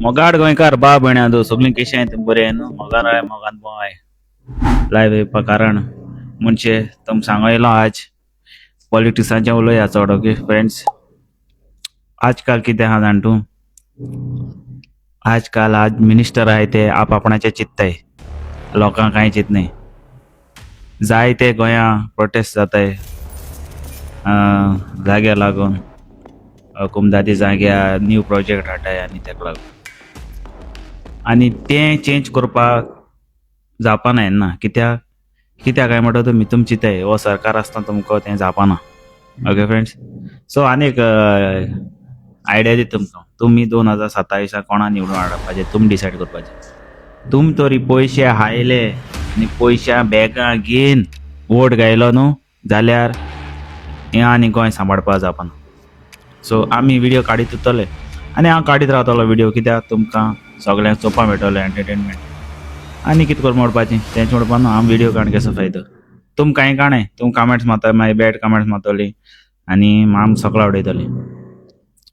मोगाड गोंयकार बा भयणा सगळीं कशें आहाय तुमी बरें न्हू? मोगान राय, मोगान भोंवाय. लायव येवपा कारण म्हणजे तुम सांगो येयलो आज पॉलिटिक्साचें उलोवया चड. ओके फ्रेंड्स, आजकाल कितें आहा जाण तूं, आजकाल आज मिनिस्टर आहाय ते आप आपणाचें चिंत्ताय, लोकांक कांय चिंतनाय. जायते गोंया प्रोटेस्ट जाताय जाग्या लागून, कुमदादी जाग्या न्यू प्रोजेक्ट हाडटाय आनी तेका लागून आनी तें चेंज करपाक जावपाना येन्ना. कित्याक कित्याक काय म्हणटा तुमी तुमी चिंताय, हो सरकार आसतना तुमकां तें जावपाना. ओके फ्रेंड्स, सो आनी एक आयडिया दिता तुमकां, तुमी 2027 कोणा निवडून हाडपाचें तुमी डिसायड करपाचें. तुमी तरी पयशे हायले आनी पयशा बॅगां घेवन वोट घायलो न्हू जाल्यार हें आनी गोंय सांबाळपाक जावपाना. सो आमी व्हिडियो काडीत उरतले आनी हांव काडीत रावतलो व्हिडियो, कित्याक तुमकां सगळ्यांक चोवपाक मेळटलें एंटरटेनमेंट. आनी कितें करून म्हणपाचें तेंच म्हणपा न्हू, हांव व्हिडियो काडून कसो फायदो? तुम कांय काणय, तुम कमेंट्स मारता, मागीर बॅड कमेंट्स मारतली आनी आम सगळो उडयतली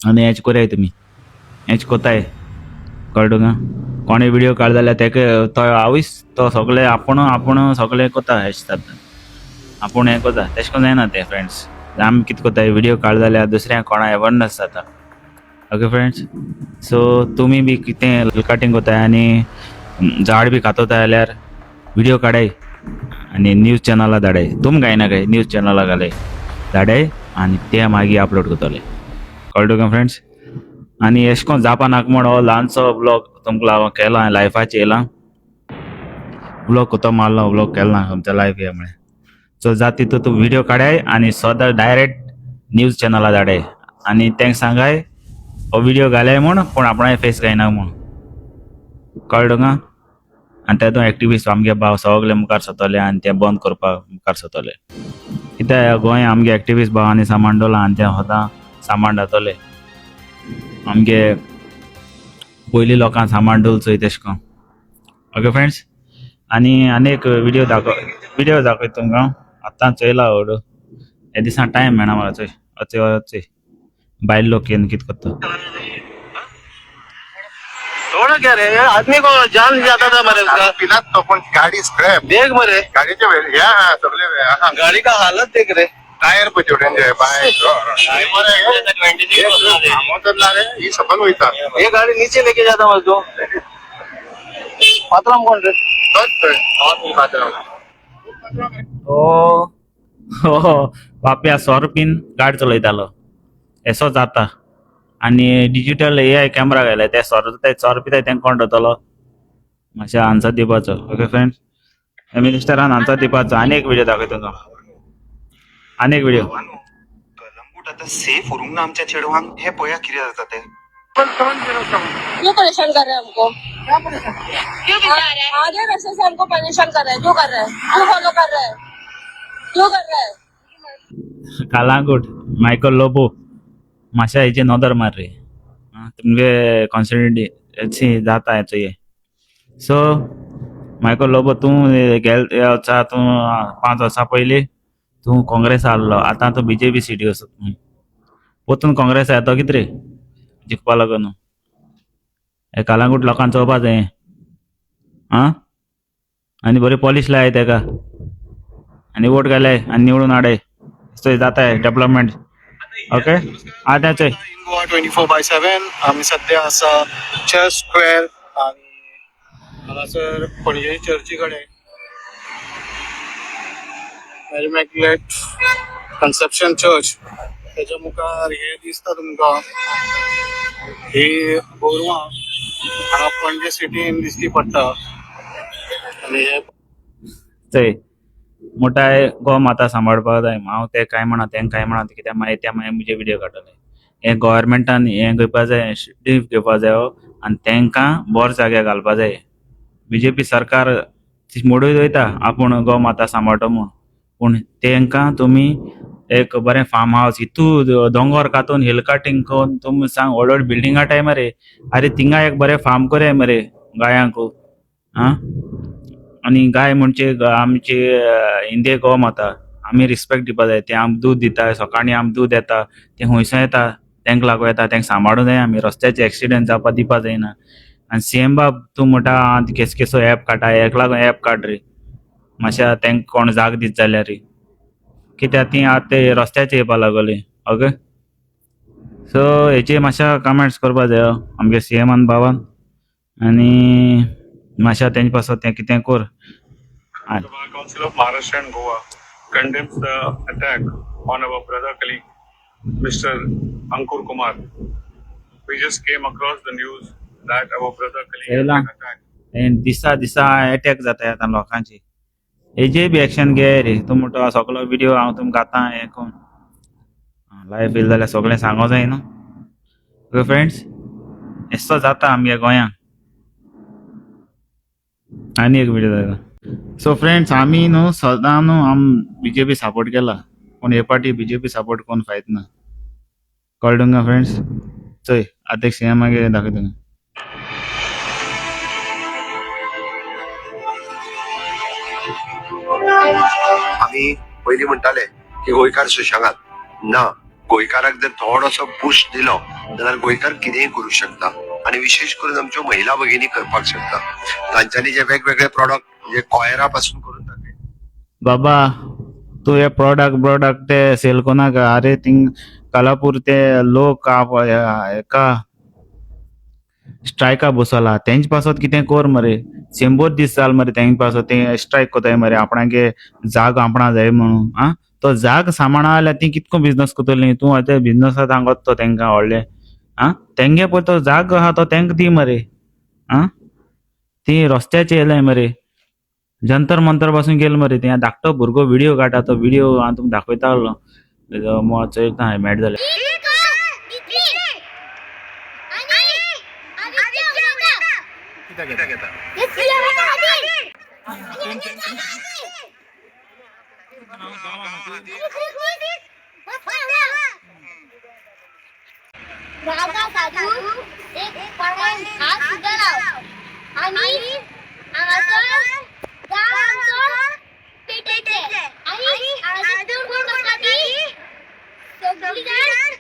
आनी हेच कोराय तुमी, हेच कोताय, कळ्ळें तुका? कोणे व्हिडियो काड जाल्यार तेका तो आवयस तो सगळे आपूण आपूण सगळें कोता, हेच जाता आपूण हें कोता, तेशें करून जायना तें फ्रेंड्स. आमी कितें कोताय व्हिडियो काड जाल्यार दुसऱ्यांक कोणा अवेरनस जाता. ओके फ्रेंड्स, सो तुमी बी कितें कटिंग कोताय आनी झाड बी कातोता जाल्यार व्हिडियो काडाय आनी न्यूज चॅनला धाडाय. तुम गायना काय न्यूज चॅनला घालाय, धाडाय आनी ते मागीर अपलोड करतले. कळ्ळें तुका फ्रेंड्स? आनी एशें कोन जावपा नाका म्हण हो ल्हानसो ब्लॉग तुमकां हांव केला, लायफाचेर येयला ब्लॉग कोतो मारलो, ब्लॉग केला ना तुमच्या लायफ हे म्हळें. सो जाता तितू तूं व्हिडियो काडाय आनी सदां डायरेक्ट न्यूज चॅनला धाडाय आनी तेंका सांगाय हो व्हिडियो घालाय म्हूण, पूण आपणाय फेस घायना म्हूण. कळ्ळें तुका? आनी तेतून एक्टिविस्ट आमगे भाव सगळे मुखार सरतले आनी ते बंद करपाक मुखार सरतले. कित्याक गोंय आमगे एक्टिविस्ट भावांनी सामान दवरलां आनी ते सदां सामान जातले आमगे पयलीं लोकांक सामान दवरचोय तेशें करून. ओके फ्रेंड्स, आनी आनी एक व्हिडियो दाखय, व्हिडियो दाखयता तुमकां. आतां चोयला व्हड हे दिसा टायम मेळना म्हाका. चोय अचय अचय बायल लोक येवन कितें करता. थोड़ा क्या रे, आदमी को जान जाता था मरे उसका. पिलात तो पण गाडी स्क्रॅप. देख मरे. गाडीचे हे आहा सगळे हे आहा. गाड़ी का हालत देख रे. टायर पळय तेवटेनचे बाय तर ना रे, ही सकयल वयता. ये गाड़ी नीचे लेके जाता मजदूर पात्राम. कौन रे? तोच थंय पात्रांव. हो हो बाप्या सोरो पीन गाडी चलयतालो, येसो जाता. आनी डिजिटल एआय कॅमेरा घायला, ते सोरो ते सोरो पिताय तेंका कोण धरतलो? मातशें आन्सर दिवपाचो. ओके फ्रेंड्स, मिनिस्टरान आन्सर दिवपाचो. आनी एक व्हिडियो दाखयता तुमकां, आनी एक व्हिडियो. कलंगूट आता सेफ उरूंक ना आमच्या चेडवांक. हे पळया कितें जाता तें. क्यों परेशान कर रहे हैं हमको? क्यों बिता रहा है? आधे रास्ते से हमको परेशान कर रहे हैं. क्यों कर रहे हैं? क्यों फॉलो कर रहे हैं? क्यों कर रहे हैं? कालांगूट मायकल लोबो, मातशें हेची नदर मार रे. तुमगे कॉन्स्टिट्युएन्सी जाता हेचो. सो मायकल लोबो, तूं गेल वर्सा, तूं 5 वर्सां पयलीं तूं काँग्रेस आहलो, आतां तूं बीजेपी सिटी वचत. परतून काँग्रेस येतो कितें रे जिखपा लागून? हे कालांगूट लोकांक चोवपा जाय आं. आनी बरी पॉलिश लाय तेका आनी वोट घालाय आनी निवडून हाडाय. चोय जाता डेवलपमेंट. ओके, आतां चोय. इन गोवा 24/7. आमी सध्या आसा चर्च स्क्वेअर आणि हांगासर पणजे चर्ची कडेन मेरी इमॅक्युलेट कन्सेप्शन चर्च, त्याच्या मुखार हे दिसता तुमकां ही गोरवां हांगा पणजे सिटीन दिसती पडटा आनी हे चोय मोठाय गो माता सांबाळपाक जाय. हांव ते कांय म्हणा, तेंका कांय म्हणा, कित्याक मागीर ते मागीर म्हजे व्हिडियो काडटले. हें गव्हर्मेंटान हें घेवपा जाय, इनिशिएटीव घेवपा जायो आनी तेंकां बरो जाग्यार घालपा जाय. बीजेपी सरकार मोडून वयता आपूण गो माता सांबाळटा म्हूण, पूण तेंकां तुमी एक बरें फार्म हावस हितू दोंगोर कातून हिल कटिंग करून तुमी सांग व्हड व्हड बिल्डिंगा हाडटाय मरे. आरे थिंगा एक बरें फार्म करया मरे गायांक आं. आनी गाय म्हणजे आमची इंदे गो माता, आमी रिस्पेक्ट दिवपा जाय. ते आमकां दूद दिता, सकाळीं आमकां दूद येता, ते खुंयसो येता. तेंका लागू येता, तेंका सांबाळूं जाय आमी. रस्त्याचे एक्सिडंट जावपा दिवपा जायना. आनी सीएम बाब, तूं म्हणटा केस केसो एप काडटा, हेका लागून एप काड रे मातशें, तेंका कोण जाग दीत जाल्यार रे, कित्याक ती आतां ते रस्त्याचेर येवपा लागली. ओके, सो हेचेर मातशें कमेंट्स करपा जायो आमगे सीएमान बाबान, आनी मातशें तेंचे पासत तें कितें कर. The Bar Council of Maharashtra and Goa condemns the attack on our brother colleague, Mr. Ankur Kumar. We just came across the news that our brother colleague has येयला. Been attacked. दिसा दिसा एटॅक जाता आतां लोकांचे. हेजेर बी action घे रे. तूं म्हणटा सगलो विडियो हांव तुमकां आतां हें करून लायव्ह येयले जाल्यार सगळें सांगो जाय न्हू. ओके फ्रेंड्स, एसो जाता आमगे गोंयांत. आनी एक विडियो जाता. सो फ्रेंड्स, आमी न्हू सदां न्हू आम बीजेपी सपोर्ट केला, पूण हे पाटी बीजेपी सपोर्ट करून फायद ना. कळ्ळें तुमकां फ्रेंड्स? चोय, आतां एक सीएम मागीर दाखयता तुमकां. आमी पयलीं म्हणटाले की गोंयकार सुशेगाद ना. गोंयकाराक जर थोडोसो पुश दिलो जाल्यार गोंयकार कितेंय करूं शकता आनी विशेश करून आमच्यो महिला भगिनी करपाक शकता. तांच्यांनी जे वेगवेगळे प्रॉडक्ट म्हणजे कॉयरा पासून करून दाखयले. बाबा, तूं हे प्रोडक्ट ब्रोडक्ट ते सेल कोनाका. अरे, थिंग कालापूर ते लोक हेका स्ट्रायका बसला, तेंचे पासत कितें कर मरे. 100 दीस जाल मरे तेंचे पासत ते स्ट्रायक कोताय मरे, आपणागे जागो आपणा जाय म्हणून. आ तो जाग सांबाळना जाल्यार ती कितको बिजनस करतली? तूं आतां बिजनसा सांगत तो तेंकां व्हडले. आ तेंगे पळय, तो जागो आहा तो तेंका दी मरे. आ ती रस्त्याचेर येयलाय मरे, जंतर मंतर पासून गेल मरे. ते धाकटो भुरगो व्हिडिओ काडटा, तो व्हिडिओ हांव तुमकां दाखयता आहलो. चोयता हांवें मेळटा जाल्यार. कित्याक घेता? राजा साधू एक प्रमाण हात सुद्धा लाव आणि हांगासर गांव आमचो पेटयतले आणि हांगासर कोण आसा ती सगळी जाण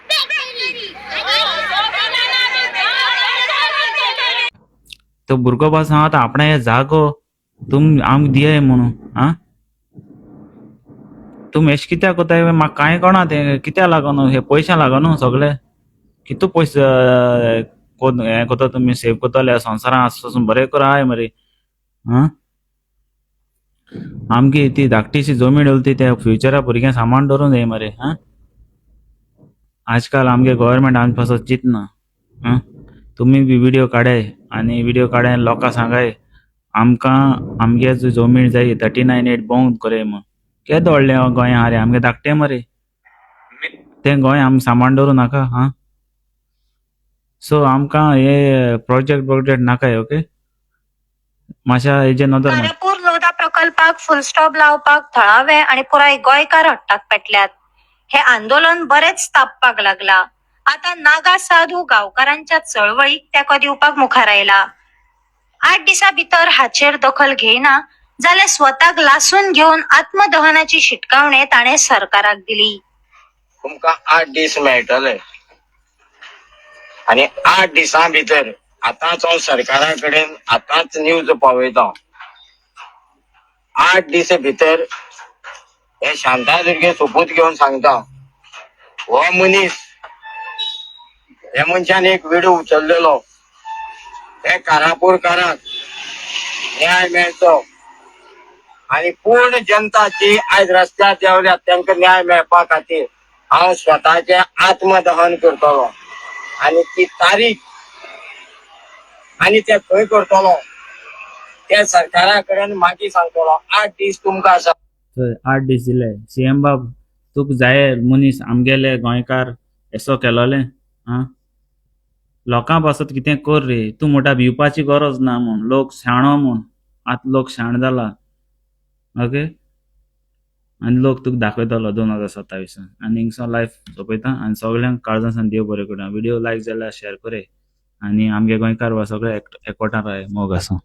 पेटयतली. आणि तो भुरगो पासून सांगता आपणा हे जागो तुम आमकां दियाय म्हणून. आ तुम एशें कित्याक कोताय? म्हाका कांय कळना तें कित्याक लागून. हे पयशां लागून न्हू सगळे. कितू पयशे कोन हें करता तुमी, सेव करतले संवसारान आसपासून बरें कराय मरे. आं आमगे ती धाकटीशी जमीन उरली ती त्या फ्युचरा भुरग्यांक सांबाळून दवरूंक जाय मरे. आं आजकाल आमगे गव्हर्मेंट आमचे पासत चिंतना. आं तुमी बी व्हिडियो काडाय आनी व्हिडियो काडाय, लोकांक सांगाय आमकां आमगे जमीन जाय, 39(8) बंद करय म्हूण. केदें व्हडलें गोंय आहा रे आमगे, धाकटें मरे तें गोंय. आमकां सांबाळून दवरूं नाका? आं सो आमकां हे प्रोजेक्ट प्रोजेक्ट नाकाय. ओके, मातशें हेजेर नदर मार. कारापूर लोधा प्रकल्पाक फुल स्टॉप लावपाक थळावे आनी पुराय गोंयकार हट्टाक पेटल्यात. हे आंदोलन बरेच तापपाक लागला. आता नागा साधू गांवकारांच्या चळवळीक तेंको दिवपाक मुखार आयला. 8 दिसां भितर हाचेर दखल घेयना जाल्यार स्वताक लासून घेवन आत्मदहनाची शिटकावणी ताणें सरकाराक दिली. तुमकां 8 दीस मेळटले आनी 8 दिसां भितर आतांच हांव सरकारा कडेन आतांच न्यूज पावयता. 8 दीस भितर हे शांतादुर्गे सोपूत घेवन सांगता, हो मनीस, हे मनशान एक विडो उचललेलो, हे कारापूरकाराक न्याय मेळचो आनी पूर्ण जनता जी आयज रस्त्यार देंवल्या तांकां न्याय मेळपा खातीर हांव स्वताचें आत्मदहन करतलो आनी ती तारीख आनी ते खंय करतलो ते सरकारा कडेन मागीर सांगतलो. 8 दीस तुमकां आसा. चोय, 8 दीस दिले सीएम बाब तुका जाय मनीस आमगेले गोंयकार एसो केलोले. आं लोकां पासत कितें कर रे. तूं म्हणटा भिवपाची गरज ना म्हूण, लोक शाणो म्हूण. आतां लोक शाण जाला. ओके, आनी लोक तुका दाखयतलो 2027. आनी हिंगसो लायफ सोंपयता आनी सगल्यांक काळजासान देव बरें करूं. व्हिडियो लायक जाल्यार शेअर करय आनी आमगे गोंयकार वा सगळे एकवटान राय. मोग आसा.